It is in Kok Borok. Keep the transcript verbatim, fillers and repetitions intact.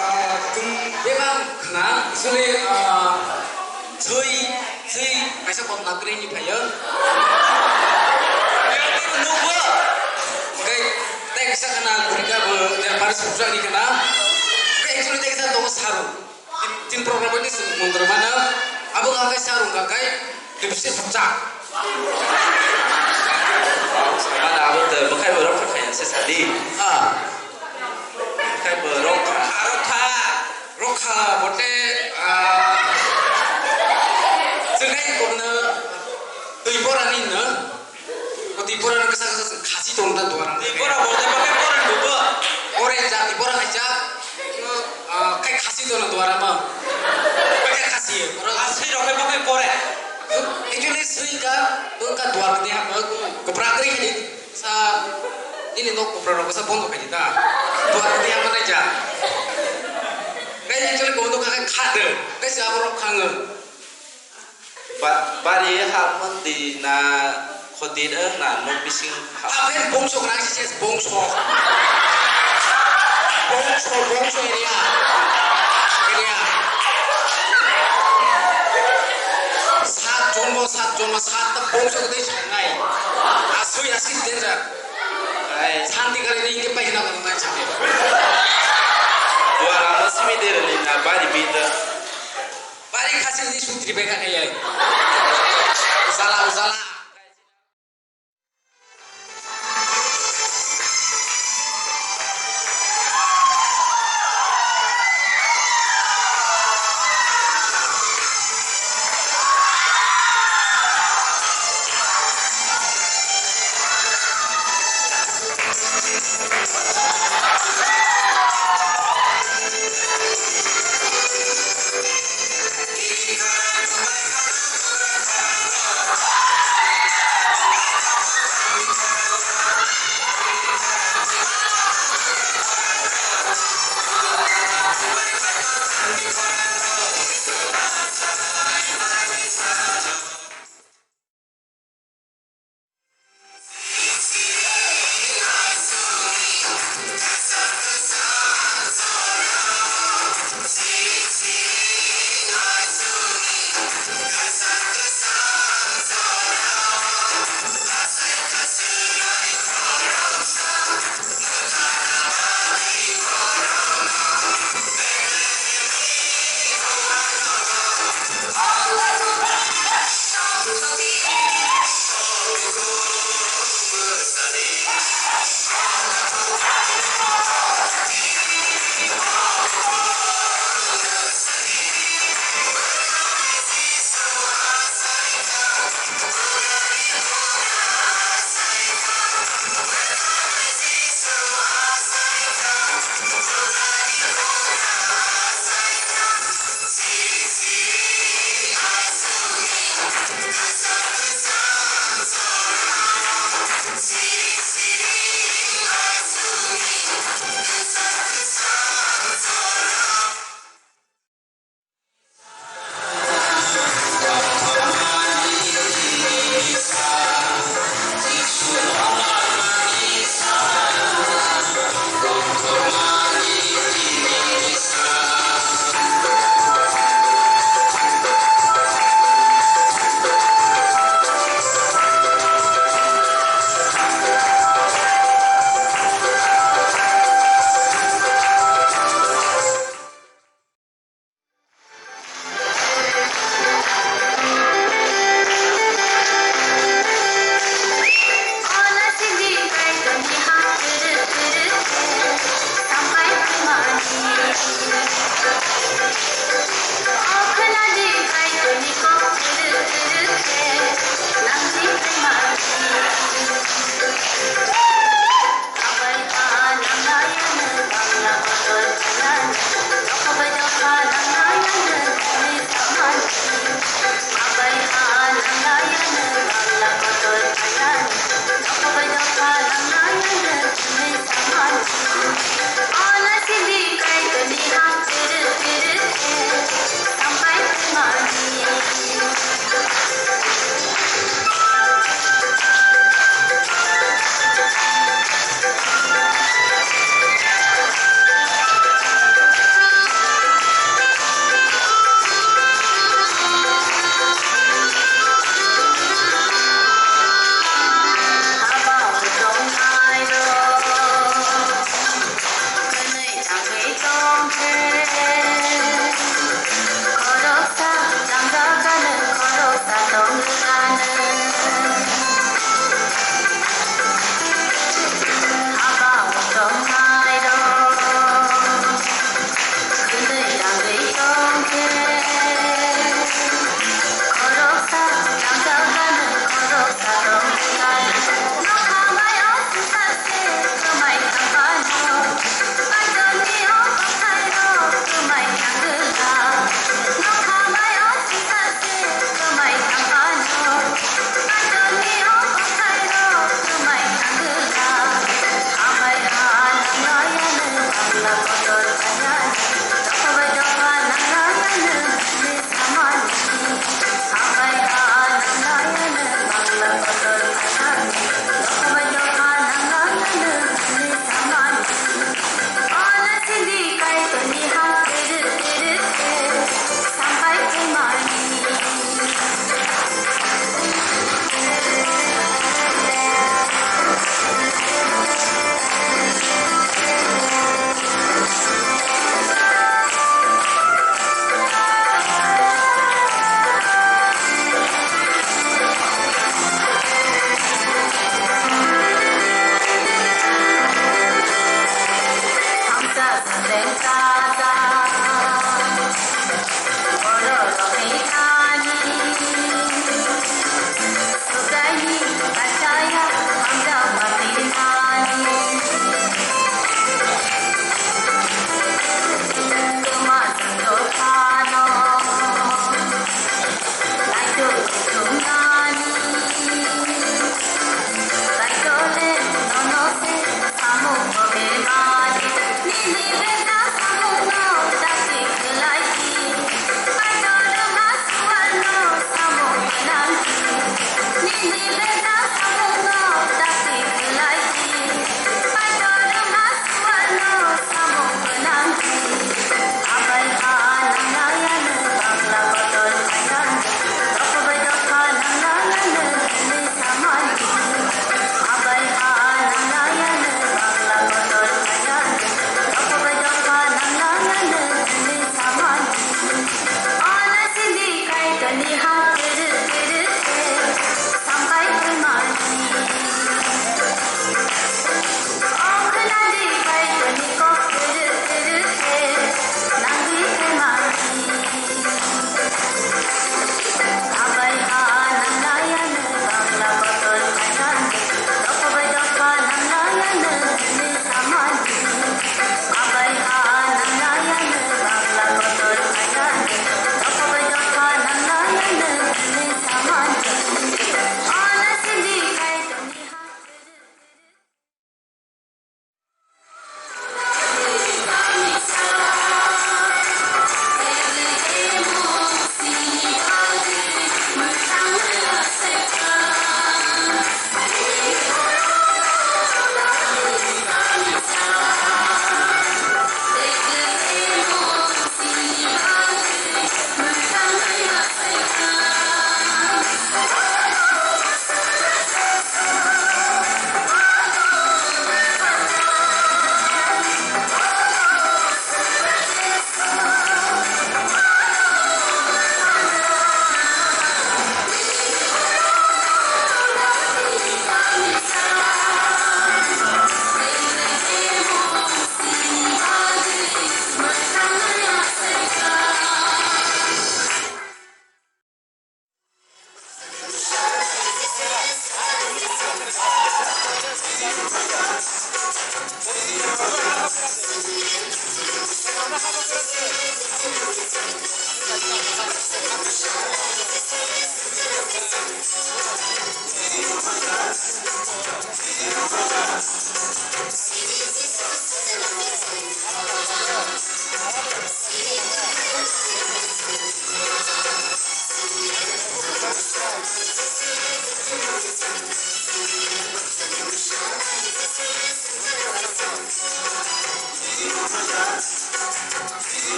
Ah, tong bebak khna, actually, ah, swi, swi, kaisa kok na kwrwi ni phaio. Nukbo. Oke, tei kaisa khna, kwrwi kha bo, ya, bar sujak ni khna. Oke, actually, tei kaisa tongo saru. Tin, tin program ni sung mundra mana, abo kha kaisa rung kha kai, tibisi pecah. Mana abo te, bwkhai borok kha khayan se sadi. Ah. Bwkhai borok kha. Rokha, rokha, bote, ah, chwngkha ikokno twi porani no. O Tripura no kisa kisa khasi tong ta duara. Tripura bo de pakai pore dubo. Pore ja Tripura hai ja. Ah, khai khasi tong duara ma. Pakai khasi. Oro khasi rok pakai pore. Actually sui ka, ka duar de ha, ko prakri ni sa ini nok ko pro ko sa bondo khai ta. Duar de ha ma ja. Kai actually bondo ka kha de. Kai sa oro khang. Ba-, bari ha phondi na khoti na na nok bising ha. Aben bongso kena si ses bongso. Bongso, bongso area. Area. Sat jonmo, sat jonmo, sat ta bongso kete sangai. Asui, asui danger. Ai. Santi kare ni ke paina ko mai chate. Duara mo simi dere ni na bari bita. Bari khasi ni sutri beka kaya. Ujala, ujala.